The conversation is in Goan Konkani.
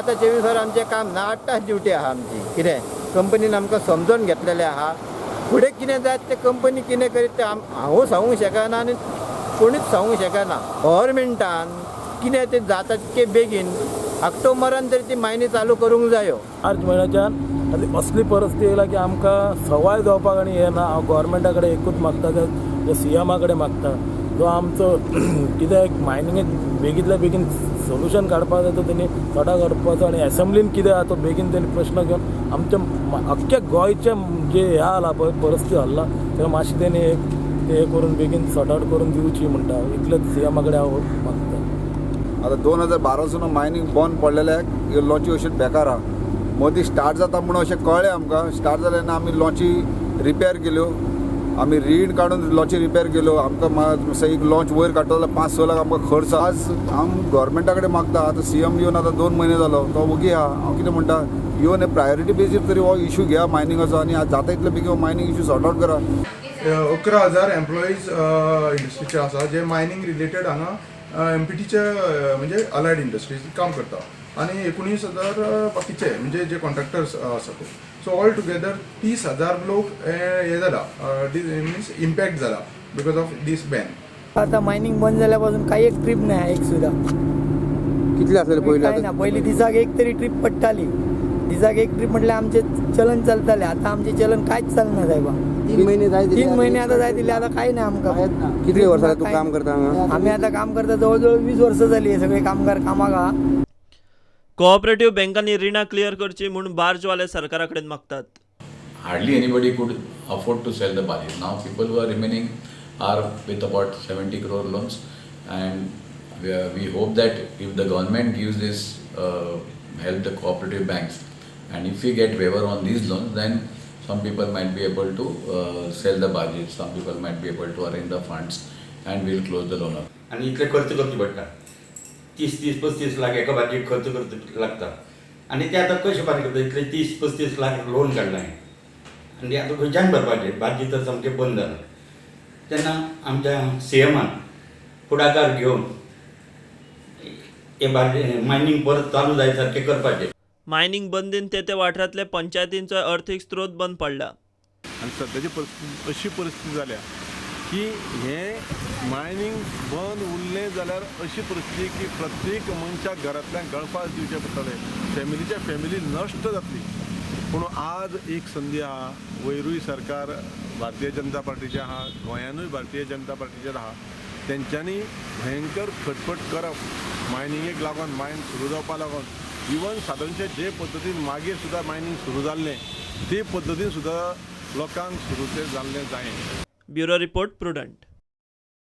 आतां 24 वरां आमचें काम ना, 8 तास ड्युटी आहा आमची. कितें कंपनीन आमकां समजून घेतलेलें आहा. फुडें कितें जायत तें कंपनी कितें करीत तें हांवूय सांगूंक शकना आनी कोणीच सांगूंक शकना. गव्हर्मेंटान कितें तें जाता तितके बेगीन ऑक्टोबरान तरी ती मायनी चालू करूंक जायो. मार्च म्हयन्याच्यान आतां असली परिस्थिती येयला की आमकां सवाय जावपाक आनी हें ना. हांव गोवोरमेंटा कडेन एकूच मागता, जो सी एमा कडेन मागता, जो आमचो कित्याक मायनिंगेक बेगींतल्या बेगीन सोल्युशन काडपाक जाय तो तेणी सटा काडपाचो आनी एसेंब्लीन कितें आहा तो बेगीन तेणी प्रश्न घेवन आमच्या अख्ख्या गोंयचें जे हें जाला पळय परिस्थिती हल्ला ते मातशें तेणी एक ते करून बेगीन सॉर्ट आवट करून दिवची म्हणटा, इतलेंच सी एमा कडेन हांव मागता. आतां 2012 मायनींग बंद पडलेल्याक लॉची अशें बेकार आहा. मदीं स्टार्ट जाता म्हणून अशें कळ्ळें आमकां. स्टार्ट जालें ना आमी लॉची रिपेर केल्यो, आमी रीण काडून लॉची रिपेर केल्यो. आमकां एक लॉन्च वयर काडटलो जाल्यार 5-6 लाख आमकां खर्च. आज हांव गोवोरमेंटा कडेन मागता. आतां सी एम येवन आतां 2 म्हयने जालो तो वगी आहा. हांव कितें म्हणटा, येवन प्रायोरिटी बेजीर तरी हो इशू घेया मायनिंगाचो आनी जाता इतले बेगीन हो मायनींग इशू सॉर्ट आवट करा. 11,000 एम्प्लॉईज इंडस्ट्रीचे आसा जे मायनींग रिलेटेड हांगा एमपीटीच्या म्हणजे अलायड इंडस्ट्रीज काम करता आनी 19,000 बाकीचे म्हणजे जे कॉन्ट्रॅक्टर्स आसा ते. सो ऑल टुगेदर 30,000 लोक हे जाला, मिन्स इम्पॅक्ट जाला because of these ban. आता मायनिंग बंद जाल्यापासून काही एक ट्रीप नाही एक सुद्धा. कितले आसले पयलीं? काय ना, पयलीं दिसाक एक तरी ट्रीप पडटाली. दिसाक एक ट्रीप म्हटल्यार आमचें चलन चलतालें. आतां आमचें चलन कांयच चलना सायबा. 3 महिने जाय, 3 महिने आतां जाय दिले, आतां कांय ना आमकां. कितले वर्सां तूं काम करता हांगा? आमी आतां काम करता जवळ जवळ 20 वर्सां जाली सगळे कामगार कामाक आहा. कोऑपरेटिव्ह बँकांनी रिणां क्लियर करची म्हूण बार्जवाले सरकारा कडेन मागतात. Hardly anybody could afford to sell the barges. Now people who are remaining are with about 70 crore loans, and we hope that if the government gives this help the cooperative banks, and if we get waiver on these loans, then some people might be able to sell the barges, some people might be able to arrange the funds, and we'll close the loan up. आनी इतले खर्च करचे पडटा, 30, 30, 35 लाख एका बार्जीक खर्च करचे लागता आनी ते आतां कशें फारीक करता? इतले 30, 35 लाख लोन काडलां हांवें आनी आतां खंयच्यान भरपाचें? बार्जी तर सामकें बंद जालां. तेन्ना आमच्या सी एमान फुडाकार घेवन हे बार्जी मायनींग परत चालू जाय सारकें करपाचें. मायनिंग बंदीन ते ते वाठारांतले पंचायतींचो अर्थीक स्रोत बंद पडला. आनी सद्याची परिस्थिती अशी परिस्थिती जाल्या की हें मायनींग बंद उरलें जाल्यार अशी परिस्थिती की प्रत्येक मनशाक घरांतल्यान गळफास दिवचें पडटलें, फॅमिलीच्या फॅमिली नश्ट जातली. पूण आज एक संदी आहा, वयरूय सरकार भारतीय जनता पार्टीचें आहा, गोंयानूय भारतीय जनता पार्टीचेर आहा, तेंच्यांनी भयंकर खटपट करप मायनिंगेक लागून, मायन सुरू जावपा लागून. इवन सादारणशें जे पद्दतीन मागीर सुद्दां मायनींग सुरू जाल्लें ते पद्दतीन सुद्दां लोकांक सुरू तें जाल्लें जायें. Bureau report, Prudent.